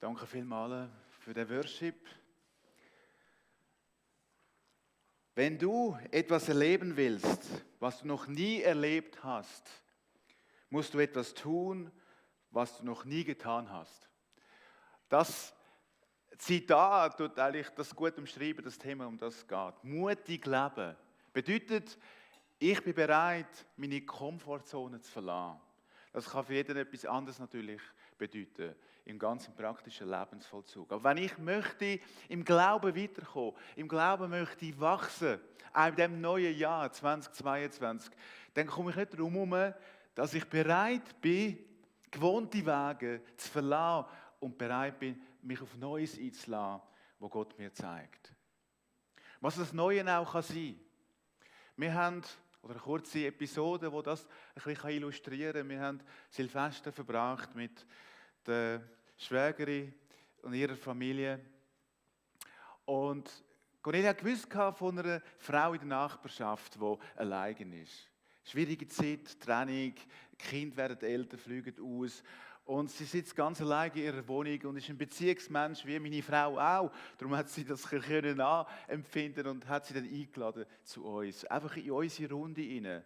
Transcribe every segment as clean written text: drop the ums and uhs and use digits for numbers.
Danke vielmals für den Worship. Wenn du etwas erleben willst, was du noch nie erlebt hast, musst du etwas tun, was du noch nie getan hast. Das Zitat tut eigentlich das gut umschreiben, das Thema, um das es geht. Mutig leben bedeutet, ich bin bereit, meine Komfortzone zu verlassen. Das kann für jeden etwas anderes natürlich bedeuten, im ganzen praktischen Lebensvollzug. Aber wenn ich möchte im Glauben weiterkommen, im Glauben möchte ich wachsen, auch in diesem neuen Jahr 2022, dann komme ich nicht darum herum, dass ich bereit bin, gewohnte Wege zu verlassen und bereit bin, mich auf Neues einzulassen, was Gott mir zeigt. Was das Neue auch kann sein. Wir haben eine kurze Episode, die das ein bisschen illustrieren kann. Wir haben Silvester verbracht mit der Schwägerin und ihrer Familie. Und Cornelia hat gewusst von einer Frau in der Nachbarschaft, die allein ist. Schwierige Zeit, Trennung, die Kinder werden älter, fliegen aus. Und sie sitzt ganz allein in ihrer Wohnung und ist ein Beziehungsmensch, wie meine Frau auch. Darum hat sie das können nachempfinden und hat sie dann eingeladen zu uns. Einfach in unsere Runde rein,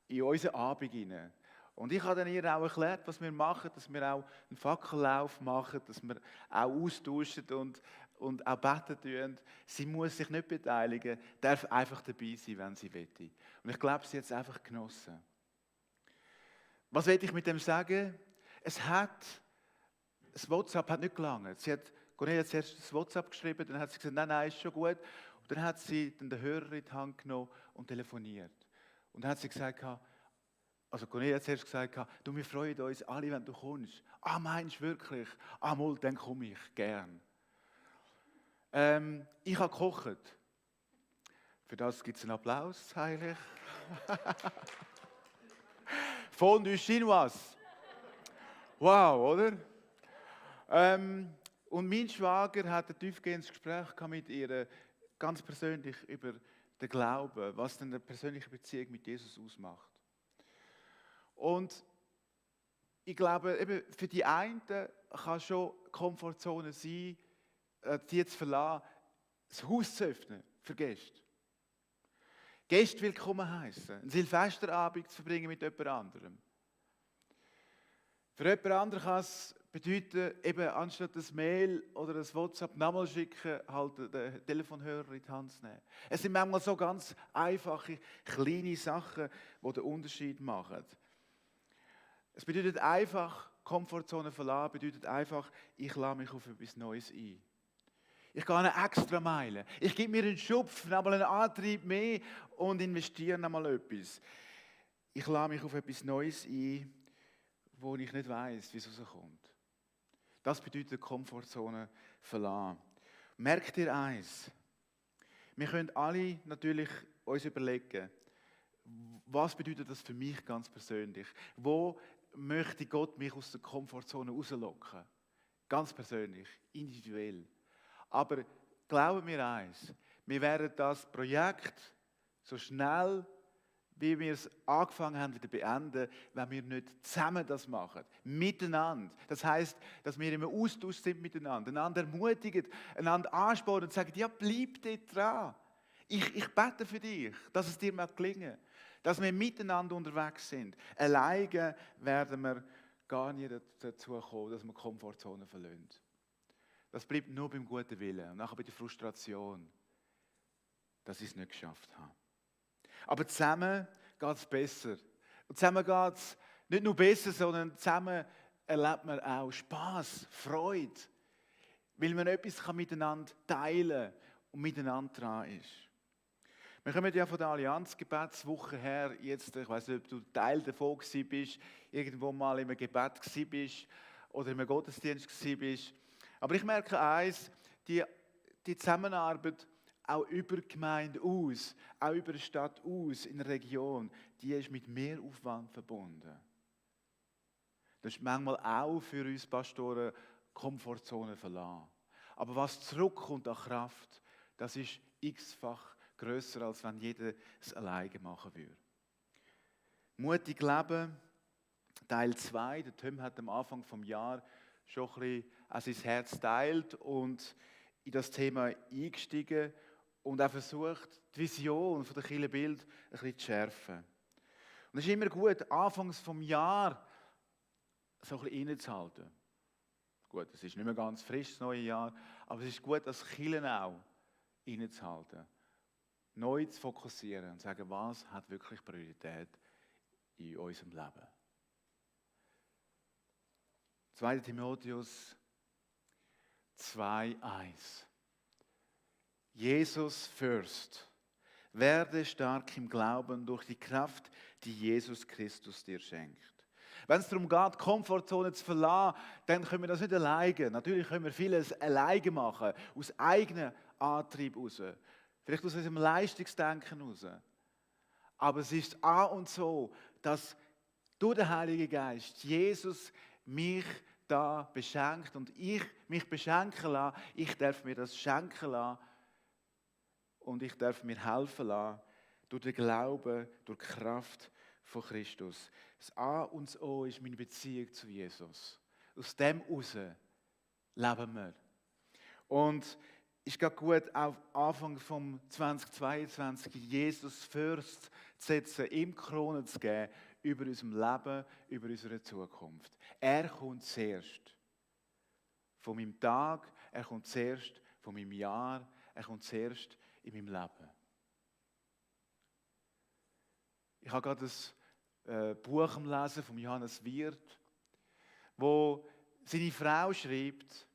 in unseren Abend rein. Und ich habe dann ihr auch erklärt, was wir machen, dass wir auch einen Fackellauf machen, dass wir auch austauschen und auch beten tun. Sie muss sich nicht beteiligen, darf einfach dabei sein, wenn sie will. Und ich glaube, sie hat es einfach genossen. Was will ich mit dem sagen? Das WhatsApp hat nicht gelangt. Cornelia hat zuerst das WhatsApp geschrieben, dann hat sie gesagt, nein, ist schon gut. Und dann hat sie den Hörer in die Hand genommen und telefoniert. Und dann hat sie gesagt, also Cornelia hat zuerst gesagt, du, wir freuen uns alle, wenn du kommst. Ah, meinst du wirklich? Ah, mal, dann komme ich, gern. Ich habe gekocht. Für das gibt es einen Applaus, eigentlich. Fondue chinoise. Wow, oder? Und mein Schwager hat ein tiefgehendes Gespräch mit ihr, ganz persönlich über den Glauben, was denn eine persönliche Beziehung mit Jesus ausmacht. Und ich glaube, eben für die einen kann schon Komfortzone sein, die zu verlassen, das Haus zu öffnen für Gäste. Gäste willkommen heißen, einen Silvesterabend zu verbringen mit jemand anderem. Für jemand anderen kann es bedeuten, eben anstatt ein Mail oder ein WhatsApp nochmal schicken, halt den Telefonhörer in die Hand zu nehmen. Es sind manchmal so ganz einfache, kleine Sachen, die den Unterschied machen. Es bedeutet einfach, Komfortzone verlassen, bedeutet einfach, ich lasse mich auf etwas Neues ein. Ich gehe eine extra Meile. Ich gebe mir einen Schubs, nochmal einen Antrieb mehr und investiere nochmal etwas. Ich lasse mich auf etwas Neues ein, wo ich nicht weiss, wie es rauskommt. Das bedeutet Komfortzone verlassen. Merkt ihr eins? Wir können alle natürlich uns überlegen, was bedeutet das für mich ganz persönlich? Wo möchte Gott mich aus der Komfortzone rauslocken? Ganz persönlich, individuell. Aber glauben wir eins, wir werden das Projekt so schnell, wie wir es angefangen haben, wieder beenden, wenn wir nicht zusammen das machen. Miteinander. Das heisst, dass wir im Austausch sind miteinander, einander ermutigen, einander anspornen und sagen, ja, bleib dort dran. Ich bete für dich, dass es dir mal gelingen. Dass wir miteinander unterwegs sind. Alleine werden wir gar nicht dazu kommen, dass wir die Komfortzone verlassen. Das bleibt nur beim guten Willen und nachher bei der Frustration, dass ich es nicht geschafft habe. Aber zusammen geht es besser. Und zusammen geht es nicht nur besser, sondern zusammen erlebt man auch Spass, Freude, weil man etwas miteinander teilen kann und miteinander dran ist. Wir kommen ja von der Allianz-Gebetswoche her, jetzt, ich weiss nicht, ob du Teil davon bist, irgendwo mal in einem Gebet bist oder in einem Gottesdienst bist. Aber ich merke eins, die Zusammenarbeit auch über die Gemeinde aus, auch über die Stadt aus, in der Region, die ist mit Mehraufwand verbunden. Das ist manchmal auch für uns Pastoren Komfortzone verlassen. Aber was zurückkommt an Kraft, das ist x-fach grösser, als wenn jeder es alleine machen würde. Mutig leben, Teil 2. Der Tim hat am Anfang des Jahres schon ein bisschen an sein Herz teilt und in das Thema eingestiegen und auch versucht, die Vision von der Kirchenbild ein bisschen zu schärfen. Und es ist immer gut, anfangs vom Jahr so ein bisschen innezuhalten. Gut, es ist nicht mehr ganz frisch, das neue Jahr, aber es ist gut, als Kirchen auch innezuhalten. Neu zu fokussieren und zu sagen, was hat wirklich Priorität in unserem Leben. 2. Timotheus 2,1. Jesus first. Werde stark im Glauben durch die Kraft, die Jesus Christus dir schenkt. Wenn es darum geht, die Komfortzone zu verlassen, dann können wir das nicht alleine. Natürlich können wir vieles alleine machen, aus eigenem Antrieb heraus. Vielleicht aus unserem Leistungsdenken heraus. Aber es ist und so, dass durch den Heiligen Geist Jesus mich da beschenkt und ich mich beschenken lasse. Ich darf mir das schenken lassen und ich darf mir helfen lassen durch den Glauben, durch die Kraft von Christus. Das A und das O ist meine Beziehung zu Jesus. Aus dem heraus leben wir. Und ist gerade gut, auf Anfang vom 2022 Jesus first zu setzen, ihm Krone zu geben über unserem Leben, über unsere Zukunft. Er kommt zuerst von meinem Tag, er kommt zuerst von meinem Jahr, er kommt zuerst in meinem Leben. Ich habe gerade ein Buch Lesen von Johannes Wirth, wo seine Frau schreibt,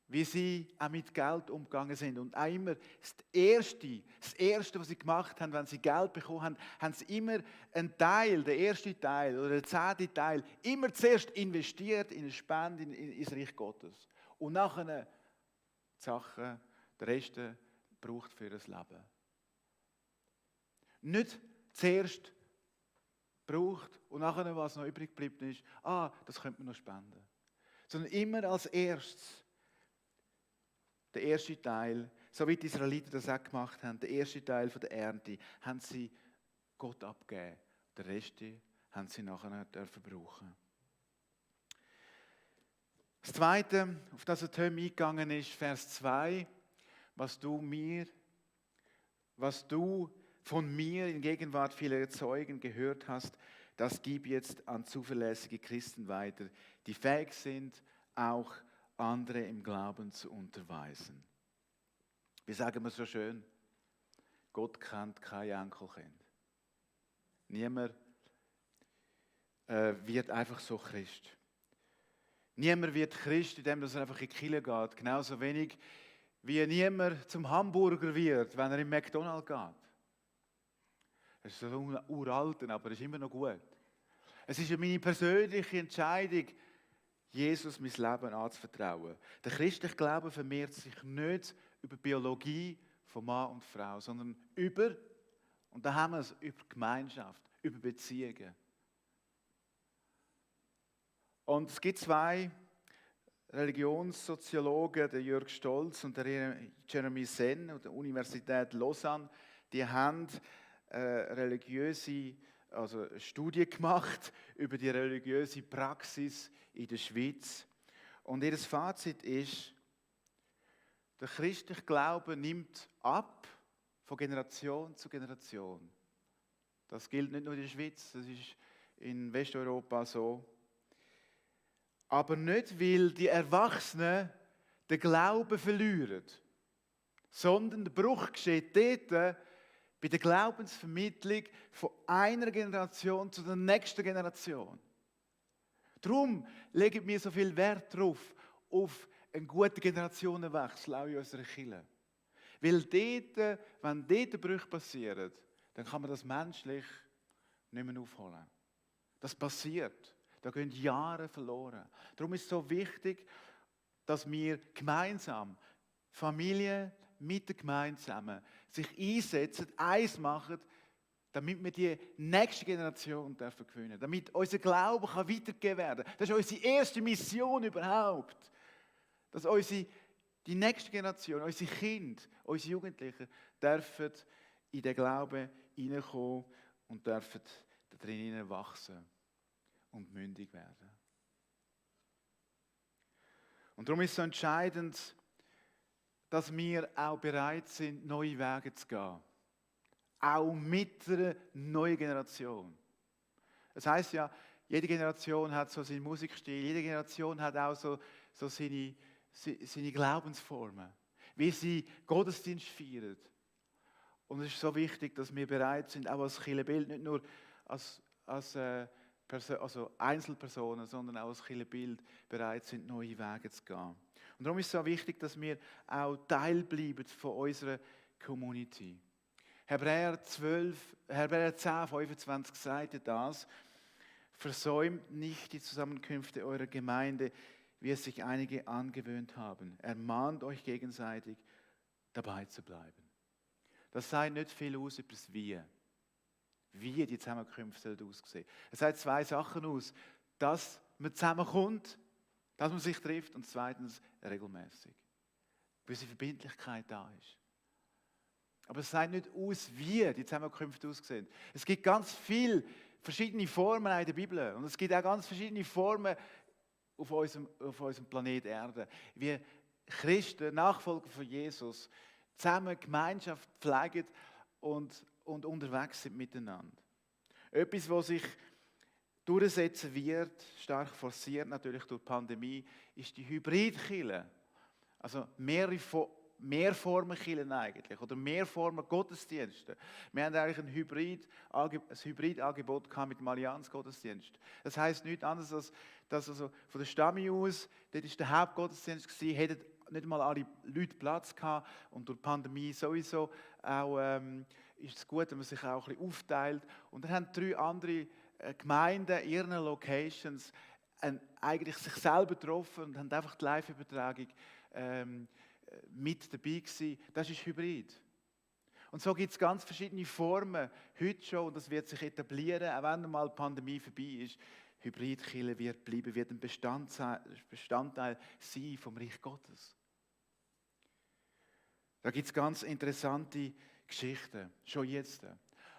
wie sie auch mit Geld umgegangen sind. Und auch immer das Erste, was sie gemacht haben, wenn sie Geld bekommen haben, haben sie immer einen Teil, den ersten Teil oder den 10. Teil, immer zuerst investiert in eine Spende ins Reich Gottes. Und nachher die Sachen, den Rest braucht für das Leben. Nicht zuerst braucht und nachher, was noch übrig geblieben ist, das könnte man noch spenden. Sondern immer als erstes. Der erste Teil, so wie die Israeliten das auch gemacht haben, der erste Teil von der Ernte, haben sie Gott abgegeben. Der Rest haben sie nachher dürfen brauchen. Das Zweite, auf das Tom eingegangen ist, Vers 2, was du von mir in Gegenwart vieler Zeugen gehört hast, das gib jetzt an zuverlässige Christen weiter, die fähig sind, auch andere im Glauben zu unterweisen. Wie sagen wir so schön? Gott kennt kein Enkelkind. Niemand wird einfach so Christ. Niemand wird Christ, indem er einfach in die Kirche geht. Genauso wenig wie niemand zum Hamburger wird, wenn er in McDonald's geht. Das ist so ein uralten, aber es ist immer noch gut. Es ist meine persönliche Entscheidung, Jesus mein Leben anzuvertrauen. Der christliche Glaube vermehrt sich nicht über Biologie von Mann und Frau, sondern und da haben wir es, über Gemeinschaft, über Beziehungen. Und es gibt 2 Religionssoziologen, der Jörg Stolz und der Jeremy Senn von der Universität Lausanne, die haben religiöse Studie gemacht über die religiöse Praxis in der Schweiz. Und ihr Fazit ist, der christliche Glaube nimmt ab von Generation zu Generation. Das gilt nicht nur in der Schweiz, das ist in Westeuropa so. Aber nicht, weil die Erwachsenen den Glauben verlieren, sondern der Bruch geschieht dort, bei der Glaubensvermittlung von einer Generation zu der nächsten Generation. Darum legen wir so viel Wert darauf, auf einen guten Generationenwechsel auch in unserer Kirche. Weil dort, wenn dort Brüche passieren, dann kann man das menschlich nicht mehr aufholen. Das passiert. Da gehen Jahre verloren. Darum ist es so wichtig, dass wir gemeinsam, Familie mit der Gemeinde zusammen, sich einsetzen, eins machen, damit wir die nächste Generation gewinnen dürfen. Damit unser Glaube weitergegeben werden kann. Das ist unsere erste Mission überhaupt. Dass die nächste Generation, unsere Kinder, unsere Jugendlichen, dürfen in den Glauben hineinkommen und dürfen da drinnen wachsen und mündig werden. Und darum ist es so entscheidend, dass wir auch bereit sind, neue Wege zu gehen. Auch mit einer neuen Generation. Das heisst ja, jede Generation hat so seinen Musikstil, jede Generation hat auch so seine Glaubensformen, wie sie Gottesdienst feiern. Und es ist so wichtig, dass wir bereit sind, auch als Kirchenbild, nicht nur als also Einzelpersonen, sondern auch als Kirchenbild bereit sind, neue Wege zu gehen. Und darum ist es so wichtig, dass wir auch Teil bleiben von unserer Community. Hebräer 10, 25 sagt das: Versäumt nicht die Zusammenkünfte eurer Gemeinde, wie es sich einige angewöhnt haben. Ermahnt euch gegenseitig, dabei zu bleiben. Das sagt nicht viel aus über das Wie. Wie die Zusammenkünfte aussehen. Es sagt zwei Sachen aus: dass man zusammenkommt, dass man sich trifft, und zweitens regelmäßig. Bis die Verbindlichkeit da ist. Aber es sagt nicht aus, wie die Zusammenkünfte aussehen. Es gibt ganz viele verschiedene Formen in der Bibel. Und es gibt auch ganz verschiedene Formen auf unserem Planeten Erde. Wie Christen, Nachfolger von Jesus, zusammen Gemeinschaft pflegen und unterwegs sind miteinander. Etwas, was sich durchsetzen wird, stark forciert natürlich durch die Pandemie, ist die Hybridkirche. Also mehr Formen Kirchen eigentlich, oder mehr Formen Gottesdienste. Wir haben eigentlich ein Hybridangebot mit dem Allianz-Gottesdienst. Das heisst nichts anderes, als dass also von der Stamme aus, dort war der Hauptgottesdienst, hätten nicht mal alle Leute Platz gehabt, und durch die Pandemie sowieso auch, ist es gut, wenn man sich auch ein bisschen aufteilt. Und dann haben 3 andere Gemeinden in ihren Locations eigentlich sich selber getroffen und haben einfach die Live-Übertragung mit dabei gewesen. Das ist Hybrid. Und so gibt es ganz verschiedene Formen heute schon, und das wird sich etablieren, auch wenn mal die Pandemie vorbei ist. Hybridkirche wird bleiben, wird ein Bestandteil sein vom Reich Gottes. Da gibt es ganz interessante Geschichten, schon jetzt.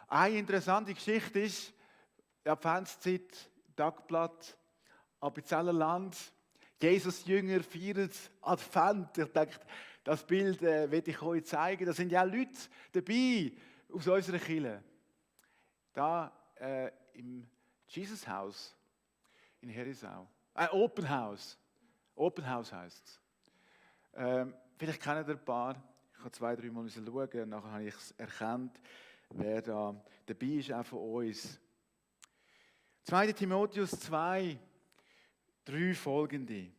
Eine interessante Geschichte ist, Adventszeit, Tagblatt, Appenzeller Land, Jesus Jünger feiern Advent. Ich denke, das Bild will ich euch zeigen. Da sind ja auch Leute dabei aus unserer Kirche. Da im Jesus House in Herisau. Open House. Open House heisst es. Vielleicht kennen ihr ein paar. Ich habe 2-3 Mal schauen, nachher habe ich es erkannt, wer da dabei ist, auch von uns. 2. Timotheus 2, 3 folgende.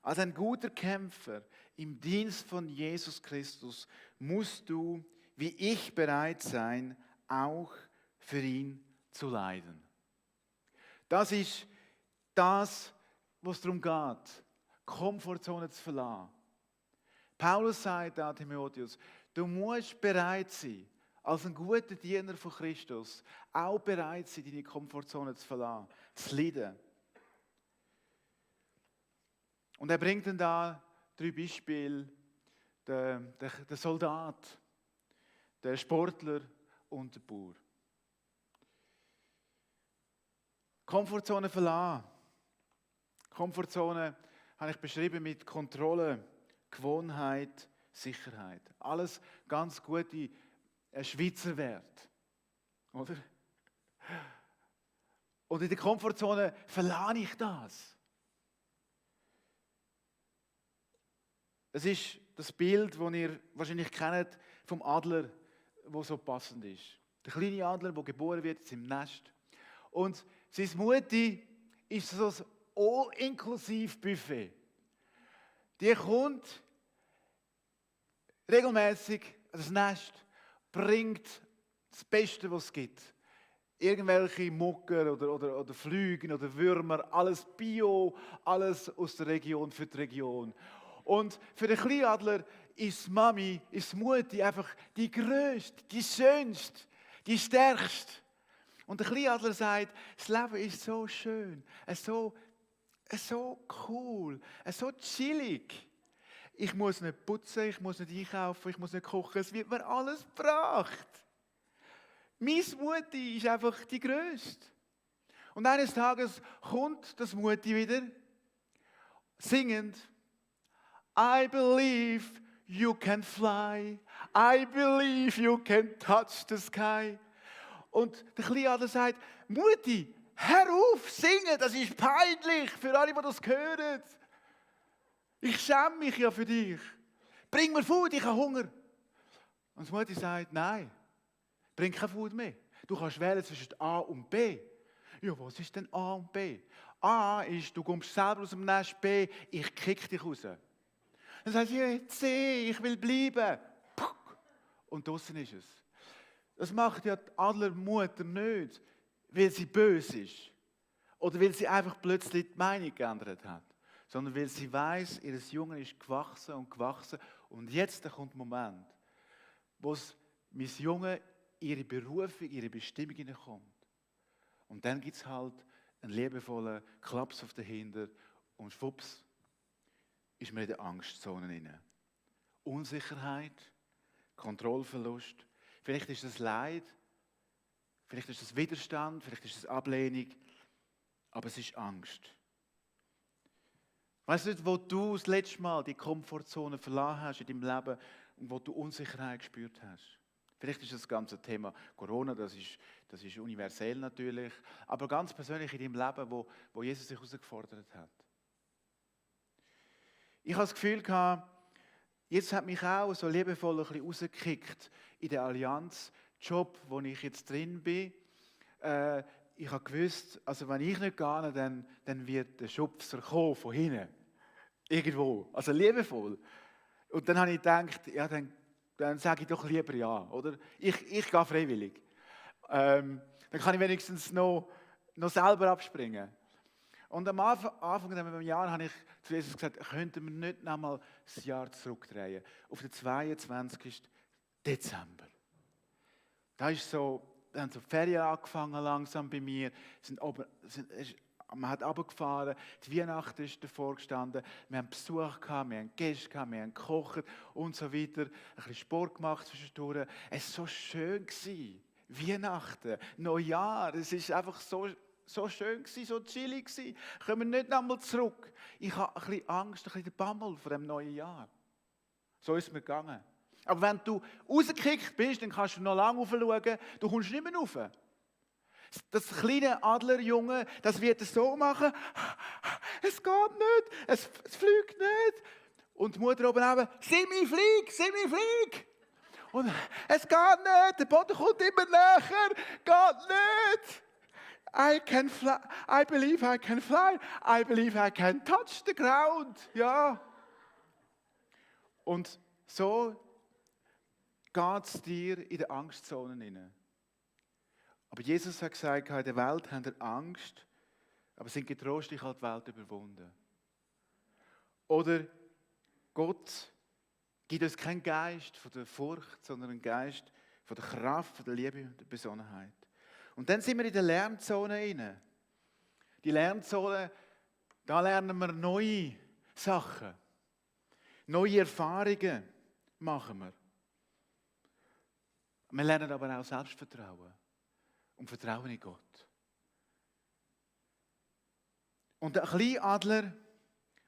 Als ein guter Kämpfer im Dienst von Jesus Christus musst du, wie ich, bereit sein, auch für ihn zu leiden. Das ist das, was darum geht, Komfortzone zu verlassen. Paulus sagt an Timotheus, du musst bereit sein, als ein guter Diener von Christus, auch bereit sein, deine Komfortzone zu verlassen, zu leiden. Und er bringt dann da 3 Beispiele: der Soldat, der Sportler und der Bauer. Komfortzone verlassen. Komfortzone habe ich beschrieben mit Kontrolle, Gewohnheit, Sicherheit. Alles ganz gute Schweizer Werte. Oder? Und in der Komfortzone verlasse ich das. Es ist das Bild, das ihr wahrscheinlich kennt, vom Adler, das so passend ist. Der kleine Adler, der geboren wird, ist im Nest. Und seine Mutti ist so ein All-Inklusiv-Buffet. Die kommt regelmäßig ans Nest, bringt das Beste, was es gibt. Irgendwelche Mucker oder Flüge oder Würmer, alles Bio, alles aus der Region für die Region. Und für den Kleinadler ist Mami, ist Mutti einfach die Größte, die Schönste, die Stärkste. Und der Kleinadler sagt, das Leben ist so schön, so cool, so chillig. Ich muss nicht putzen, ich muss nicht einkaufen, ich muss nicht kochen, es wird mir alles gebracht. Meine Mutti ist einfach die Größte. Und eines Tages kommt das Mutti wieder, singend, I believe you can fly. I believe you can touch the sky. Und der kleine Adler sagt, Mutti, hör auf, singen, das ist peinlich für alle, die das hören. Ich schäme mich ja für dich. Bring mir Food, ich habe Hunger. Und die Mutti sagt, nein, bring kein Food mehr. Du kannst wählen zwischen A und B. Ja, was ist denn A und B? A ist, du kommst selber aus dem Nest, B, ich kick dich raus. Dann sagt sie, C, ich will bleiben. Und draussen ist es. Das macht ja die Adlermutter nicht, weil sie böse ist. Oder weil sie einfach plötzlich die Meinung geändert hat. Sondern weil sie weiss, ihr Junge ist gewachsen und gewachsen. Und jetzt kommt der Moment, wo mein Junge ihre Berufung, ihre Bestimmung hineinkommt. Und dann gibt es halt einen liebevollen Klaps auf den Hintern und schwupps, ist man in der Angstzone rein. Unsicherheit, Kontrollverlust, vielleicht ist das Leid, vielleicht ist das Widerstand, vielleicht ist das Ablehnung, aber es ist Angst. Weißt du nicht, wo du das letzte Mal die Komfortzone verlassen hast in deinem Leben und wo du Unsicherheit gespürt hast? Vielleicht ist das ganze Thema Corona, das ist universell natürlich, aber ganz persönlich in deinem Leben, wo Jesus dich herausgefordert hat. Ich habe das Gefühl gehabt, Jesus hat mich auch so liebevoll ein bisschen rausgekickt in der Allianz-Job, wo ich jetzt drin bin. Ich habe gewusst, also wenn ich nicht gehe, dann wird der Schubser kommen von hinten. Irgendwo. Also liebevoll. Und dann habe ich gedacht, ja, dann sage ich doch lieber ja, oder? Ich gehe freiwillig. Dann kann ich wenigstens noch selber abspringen. Und am Anfang des Jahres habe ich zu Jesus gesagt, könnten wir nicht noch mal das Jahr zurückdrehen, auf den 22. Dezember. Da ist so, dann haben so die Ferien angefangen langsam bei mir, man hat runtergefahren, die Weihnachten ist davor gestanden, wir haben Besuch gehabt, wir haben Gäste gehabt, wir haben gekocht und so weiter, ein bisschen Sport gemacht zwischendurch. Es war so schön gewesen. Weihnachten, Neujahr, es ist einfach so schön gewesen, so chillig gewesen. Kommen wir nicht nochmal zurück. Ich habe ein bisschen Angst, ein bisschen Bammel vor dem neuen Jahr. So ist es mir gegangen. Aber wenn du rausgekickt bist, dann kannst du noch lange raufschauen, du kommst nicht mehr rauf. Das kleine Adlerjunge, das wird es so machen, es geht nicht, es fliegt nicht. Und die Mutter oben neben, Simi, flieg! Und es geht nicht, der Boden kommt immer näher, geht nicht. I can fly, I believe I can fly, I believe I can touch the ground. Ja. Und so geht es dir in der Angstzone hinein. Aber Jesus hat gesagt, in der Welt habt ihr Angst, aber sind getrost, ich habe die Welt überwunden. Oder Gott gibt uns keinen Geist von der Furcht, sondern einen Geist von der Kraft, von der Liebe und der Besonnenheit. Und dann sind wir in der Lernzone rein. Die Lernzone, da lernen wir neue Sachen. Neue Erfahrungen machen wir. Wir lernen aber auch Selbstvertrauen und Vertrauen in Gott. Und der kleine Adler,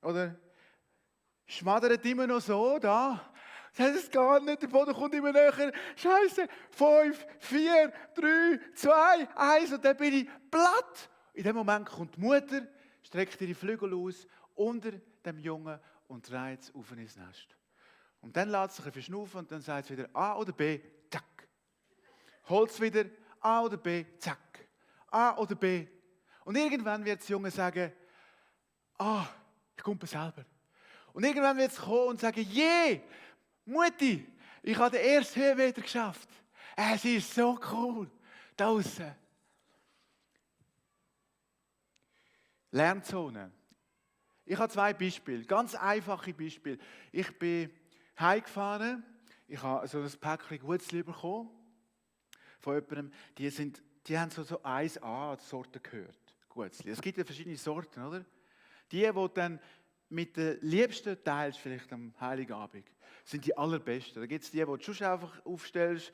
oder, schmattert immer noch so da. Es geht nicht, der Boden kommt immer näher. Scheiße, 5, 4, 3, 2, 1 und dann bin ich platt. In dem Moment kommt die Mutter, streckt ihre Flügel aus unter dem Jungen und dreht es auf ins Nest. Und dann lässt sie sich verschnaufen und dann sagt sie wieder A oder B, zack. Holt es wieder, A oder B, zack. A oder B. Und irgendwann wird das Junge sagen, ich komme selber. Und irgendwann wird es kommen und sagen, Mutti, ich habe den ersten Höhenmeter geschafft. Es ist so cool. Da draussen. Lernzone. Ich habe 2 Beispiele, ganz einfache Beispiele. Ich bin heimgefahren, ich habe so ein Päckchen Gutzli bekommen von jemandem, die haben so 1A-Sorten gehört. Gutzli. Es gibt ja verschiedene Sorten, oder? Die dann mit den liebsten teilst, vielleicht am Heiligen Abend, sind die allerbesten. Da gibt es die du schon einfach aufstellst,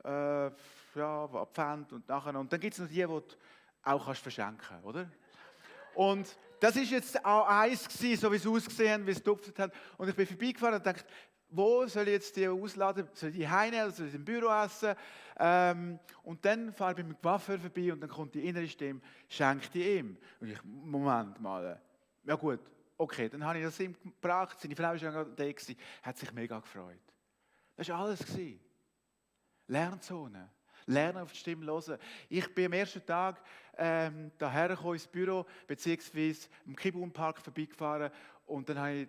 ab Pfand und nachher. Und dann gibt es noch die du auch kannst verschenken, oder? Und das ist jetzt auch eins gewesen, so wie es ausgesehen hat, wie es duftet hat. Und ich bin vorbeigefahren und dachte, wo soll ich jetzt die ausladen? Soll ich die heimnehmen oder soll ich im Büro essen? Und dann fahre ich mit dem Coiffeur vorbei und dann kommt die innere Stimme, schenk die ihm. Und ich, Moment mal. Ja gut, okay, dann habe ich das ihm gebracht. Seine Frau war ja gerade da gewesen, hat sich mega gefreut. Das war alles. Lernzone. Lernen auf die Stimme hören. Ich bin am ersten Tag daher gekommen ins Büro, beziehungsweise im Kibun-Park vorbeigefahren und dann hatte ich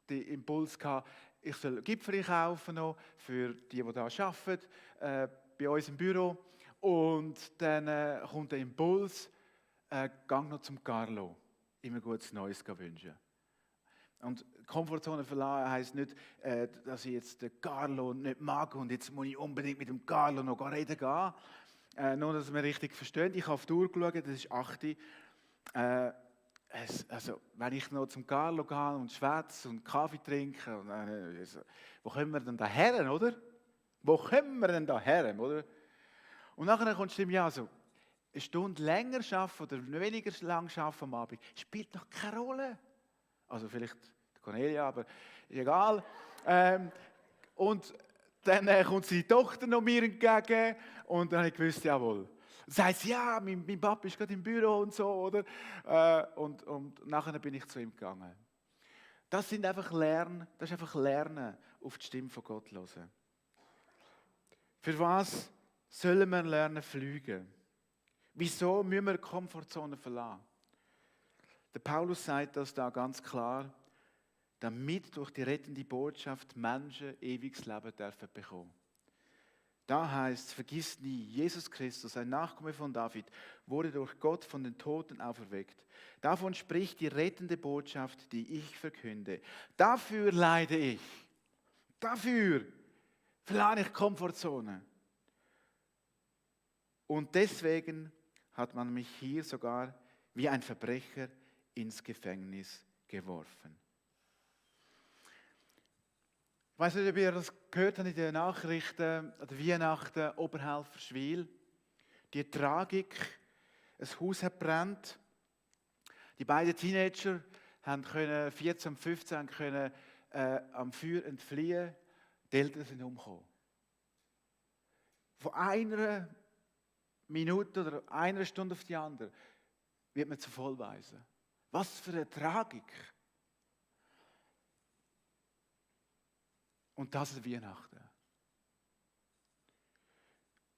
den Impuls gehabt, ich soll Gipfel kaufen noch für die hier arbeiten, bei uns im Büro. Und dann kommt der Impuls, gang noch zum Carlo, immer gutes Neues wünschen. Und Komfortzone verlassen heisst nicht, dass ich jetzt den Carlo nicht mag und jetzt muss ich unbedingt mit dem Carlo noch reden gehen. Nur, dass wir richtig verstehen. Ich habe auf die Uhr geschaut, das ist 8 Uhr. Also, wenn ich noch zum Carlo gehe und schwätze und Kaffee trinke, wo kommen wir denn da her, oder? Wo kommen wir denn da her, oder? Und nachher kommt die Stimme, ja, also, eine Stunde länger arbeiten oder weniger lang arbeiten am Abend, spielt doch keine Rolle. Also vielleicht Cornelia, aber ist egal. Und dann kommt seine Tochter noch mir entgegen und dann habe ich gewusst, jawohl. Dann sagt sie, ja, mein Papa ist gerade im Büro und so, oder? Und nachher bin ich zu ihm gegangen. Das ist einfach Lernen, auf die Stimme von Gott zu hören. Für was sollen wir lernen fliegen? Wieso müssen wir die Komfortzone verlassen? Der Paulus sagt das da ganz klar, damit durch die rettende Botschaft Menschen ewiges Leben dürfen bekommen. Da heißt, vergiss nie, Jesus Christus, ein Nachkomme von David, wurde durch Gott von den Toten auferweckt. Davon spricht die rettende Botschaft, die ich verkünde. Dafür leide ich. Dafür verlasse ich Komfortzone. Und deswegen hat man mich hier sogar wie ein Verbrecher ins Gefängnis geworfen. Ich weiß nicht, ob ihr das gehört habt in den Nachrichten an Weihnachten, Oberhelferschwil. Die Tragik, ein Haus hat brennt. Die beiden Teenager können 14 und 15 können, am Feuer entfliehen. Die Eltern sind umgekommen. Von einer Minute oder einer Stunde auf die andere wird man zu Vollweisen. Was für eine Tragik. Und das ist Weihnachten.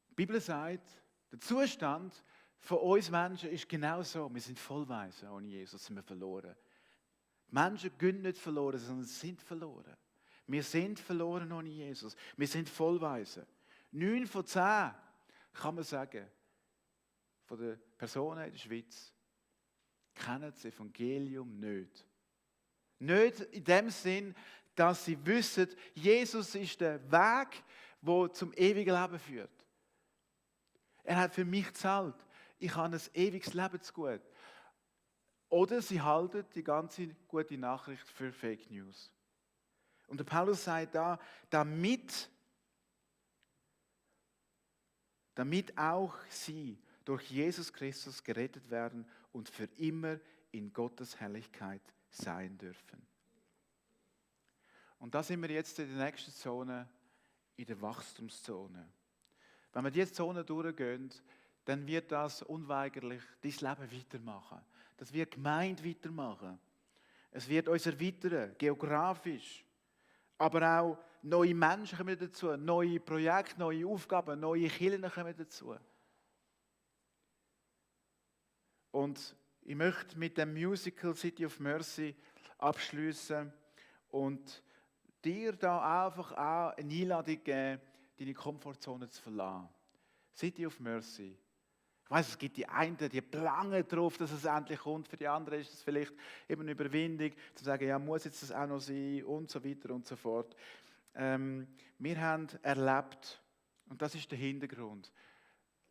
Die Bibel sagt, der Zustand von uns Menschen ist genau so. Wir sind Vollweisen ohne Jesus, sind wir verloren. Die Menschen gehen nicht verloren, sondern sind verloren. Wir sind verloren ohne Jesus. Wir sind Vollweisen. 9 von 10 kann man sagen, von den Personen in der Schweiz kennen das Evangelium nicht. Nicht in dem Sinn, dass sie wissen, Jesus ist der Weg, der zum ewigen Leben führt. Er hat für mich gezahlt. Ich habe ein ewiges Leben zu gut. Oder sie halten die ganze gute Nachricht für Fake News. Und der Paulus sagt da, damit auch sie durch Jesus Christus gerettet werden und für immer in Gottes Herrlichkeit sein dürfen. Und da sind wir jetzt in der nächsten Zone, in der Wachstumszone. Wenn wir diese Zone durchgehen, dann wird das unweigerlich dein Leben weitermachen. Das wird die Gemeinde weitermachen. Es wird uns erweitern, geografisch. Aber auch neue Menschen kommen dazu, neue Projekte, neue Aufgaben, neue Kirchen kommen dazu. Und ich möchte mit dem Musical City of Mercy abschließen und dir da einfach auch eine Einladung geben, deine Komfortzone zu verlassen. City of Mercy. Ich weiss, es gibt die einen, die planen darauf, dass es endlich kommt. Für die anderen ist es vielleicht eben eine Überwindung, zu sagen, ja, muss jetzt das auch noch sein und so weiter und so fort. Wir haben erlebt, und das ist der Hintergrund,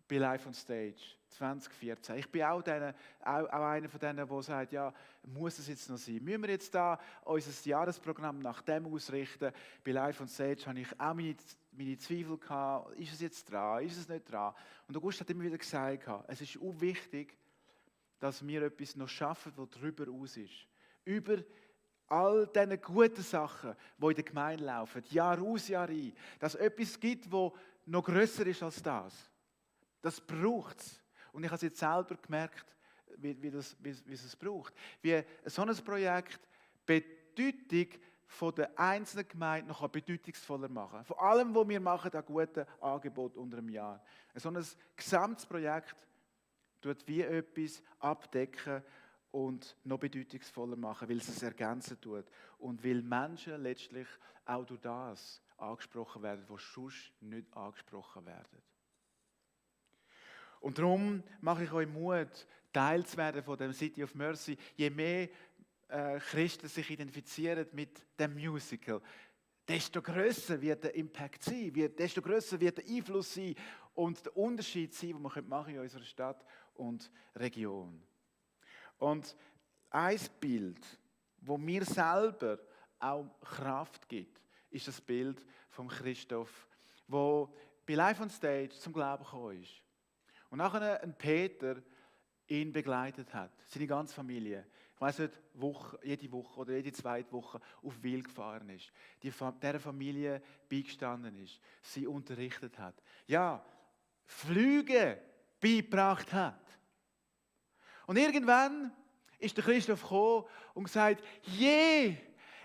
bei Live on Stage 2014. Ich bin auch einer von denen, der sagt, ja, muss es jetzt noch sein? Müssen wir jetzt da unser Jahresprogramm nach dem ausrichten? Bei Live on Stage habe ich auch meine Zweifel gehabt. Ist es jetzt dran? Ist es nicht dran? Und August hat immer wieder gesagt, es ist auch wichtig, dass wir etwas noch schaffen, das darüber aus ist. Über all diese guten Sachen, die in der Gemeinde laufen, Jahr aus, Jahr ein. Dass es etwas gibt, das noch grösser ist als das. Das braucht es. Und ich habe es jetzt selber gemerkt, wie es braucht. Wie so ein Projekt Bedeutung von der einzelnen Gemeinde noch bedeutungsvoller machen. Von allem, was wir machen, an guten Angeboten unter einem Jahr. So ein gesamtes Projekt tut wie etwas abdecken und noch bedeutungsvoller machen, weil es es ergänzen tut. Und weil Menschen letztlich auch durch das angesprochen werden, die sonst nicht angesprochen werden. Und darum mache ich euch Mut, Teil zu werden von dem City of Mercy. Je mehr Christen sich identifizieren mit dem Musical, desto grösser wird der Impact sein, desto grösser wird der Einfluss sein und der Unterschied sein, den wir machen in unserer Stadt und Region. Und ein Bild, das mir selber auch Kraft gibt, ist das Bild von Christoph, der bei Live on Stage zum Glauben gekommen ist. Und nachher ein Peter ihn begleitet hat, seine ganze Familie. Ich weiss nicht, jede Woche oder jede zweite Woche auf Wil gefahren ist, dieser Familie beigestanden ist, sie unterrichtet hat. Ja, Flüge beigebracht hat. Und irgendwann ist der Christoph gekommen und gesagt,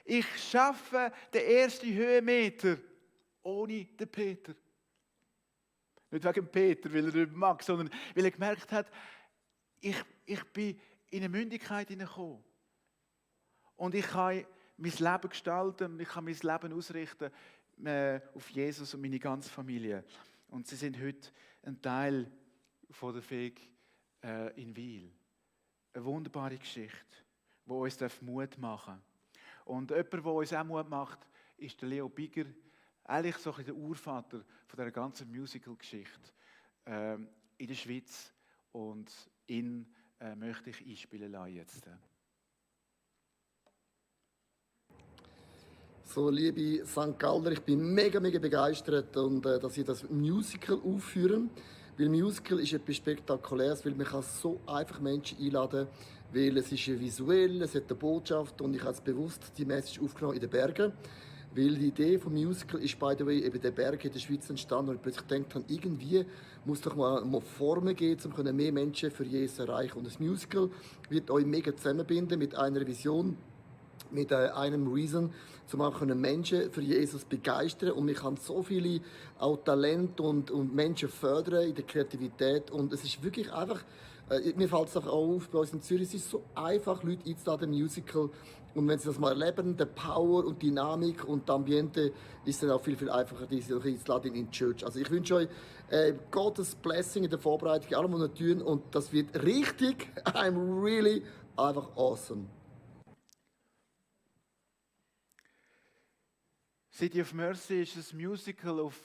ich schaffe den ersten Höhenmeter ohne den Peter. Nicht wegen Peter, weil er nicht mag, sondern weil er gemerkt hat, ich bin in eine Mündigkeit hineingekommen. Und ich kann mein Leben gestalten und ich kann mein Leben ausrichten auf Jesus und meine ganze Familie. Und sie sind heute ein Teil von der FEG in Wil. Eine wunderbare Geschichte, die uns Mut machen darf. Und jemand, der uns auch Mut macht, ist der Leo Bigger. Eigentlich so ein bisschen der Urvater von dieser ganzen Musical-Geschichte in der Schweiz. Und ihn möchte ich einspielen lassen jetzt. So, liebe St. Galler, ich bin mega begeistert, dass Sie das Musical aufführen. Weil Musical ist etwas Spektakuläres, weil man kann so einfach Menschen einladen kann, weil es ist visuell, es hat eine Botschaft und ich habe jetzt bewusst die Message aufgenommen in den Bergen. Weil die Idee vom Musical ist, by the way, eben der Berg in der Schweiz entstanden und ich plötzlich gedacht habe, irgendwie muss doch mal Formen geben, um mehr Menschen für Jesus zu erreichen. Und das Musical wird euch mega zusammenbinden mit einer Vision, mit einem Reason, um auch Menschen für Jesus begeistern. Und wir können so viele auch Talente und Menschen fördern in der Kreativität. Und es ist wirklich einfach, mir fällt es auch auf, bei uns in Zürich, es ist so einfach, Leute einzuladen, Musical. Und wenn sie das mal erleben, der Power und Dynamik und das Ambiente, ist dann auch viel einfacher, diese einzuladen in die Church. Also ich wünsche euch Gottes Blessing in der Vorbereitung, allem, was wir tun. Und das wird richtig, I'm really einfach awesome. City of Mercy ist ein Musical auf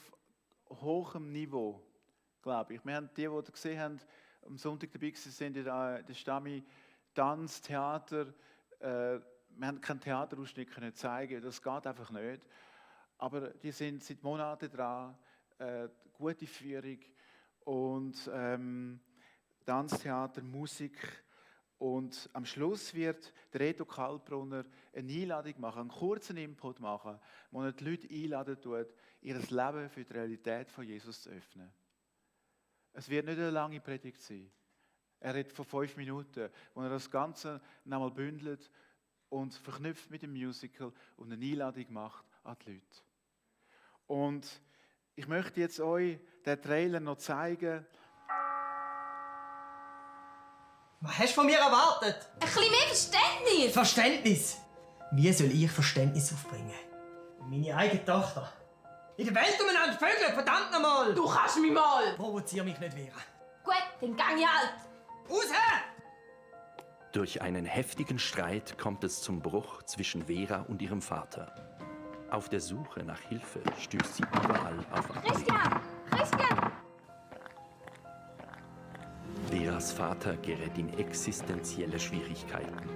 hohem Niveau, glaube ich. Wir haben die gesehen haben, am Sonntag dabei sind in der Stami Tanz, Theater. Wir haben keinen Theaterausschnitt zeigen, das geht einfach nicht. Aber die sind seit Monaten dran, gute Führung und Tanztheater, Musik. Und am Schluss wird der Reto Kalbrunner eine Einladung machen, einen kurzen Input machen, wo er die Leute einladen tut, ihr Leben für die Realität von Jesus zu öffnen. Es wird nicht eine lange Predigt sein. Er redet von 5 Minuten, wo er das Ganze nochmal bündelt und verknüpft mit dem Musical und eine Einladung macht an die Leute. Und ich möchte jetzt euch den Trailer noch zeigen. Was hast du von mir erwartet? Ein bisschen mehr Verständnis! Verständnis? Wie soll ich Verständnis aufbringen? Meine eigene Tochter. In der Welt umeinander vögeln, verdammt nochmal! Du kannst mich mal! Provozier mich nicht wehren. Gut, dann gang ich halt. Raus! Durch einen heftigen Streit kommt es zum Bruch zwischen Vera und ihrem Vater. Auf der Suche nach Hilfe stößt sie überall auf Ablehnung. Christian! Veras Vater gerät in existenzielle Schwierigkeiten.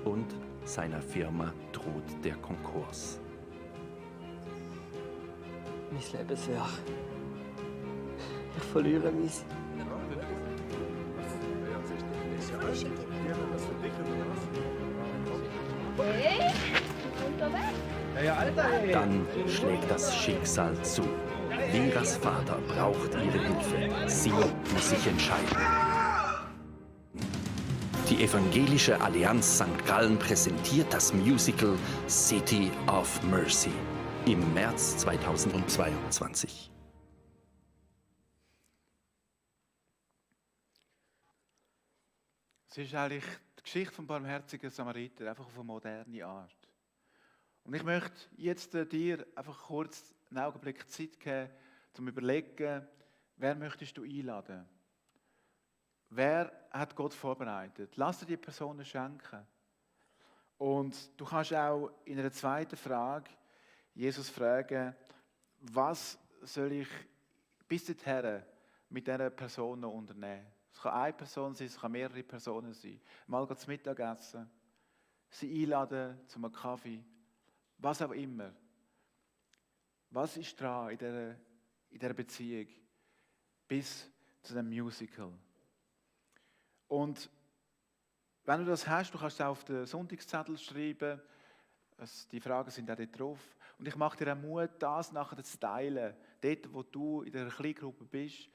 Und seiner Firma droht der Konkurs. Mein Lebenswerk. Ich verliere mich. Dann schlägt das Schicksal zu. Veras Vater braucht ihre Hilfe. Sie muss sich entscheiden. Die Evangelische Allianz St. Gallen präsentiert das Musical City of Mercy im März 2022. Es ist eigentlich die Geschichte vom barmherzigen Samariter, einfach auf eine moderne Art. Und ich möchte jetzt dir einfach kurz einen Augenblick Zeit geben, um zu überlegen, wer möchtest du einladen? Wer hat Gott vorbereitet? Lass dir die Personen schenken. Und du kannst auch in einer zweiten Frage Jesus fragen, was soll ich bis dahin mit dieser Person noch unternehmen? Es kann eine Person sein, es kann mehrere Personen sein. Mal zum Mittagessen, sie einladen zu einem Kaffee, was auch immer. Was ist dran in dieser Beziehung bis zu dem Musical? Und wenn du das hast, du kannst es auch auf den Sonntagszettel schreiben. Die Fragen sind auch dort drauf. Und ich mache dir auch Mut, das nachher zu teilen. Dort, wo du in der Kleingruppe bist,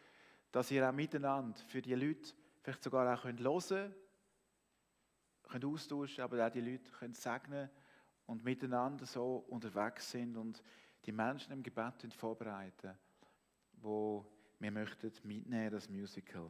dass ihr auch miteinander für die Leute vielleicht sogar auch hören könnt austauschen, aber auch die Leute können segnen und miteinander so unterwegs sind und die Menschen im Gebet vorbereiten, wo wir möchten mitnehmen, das Musical.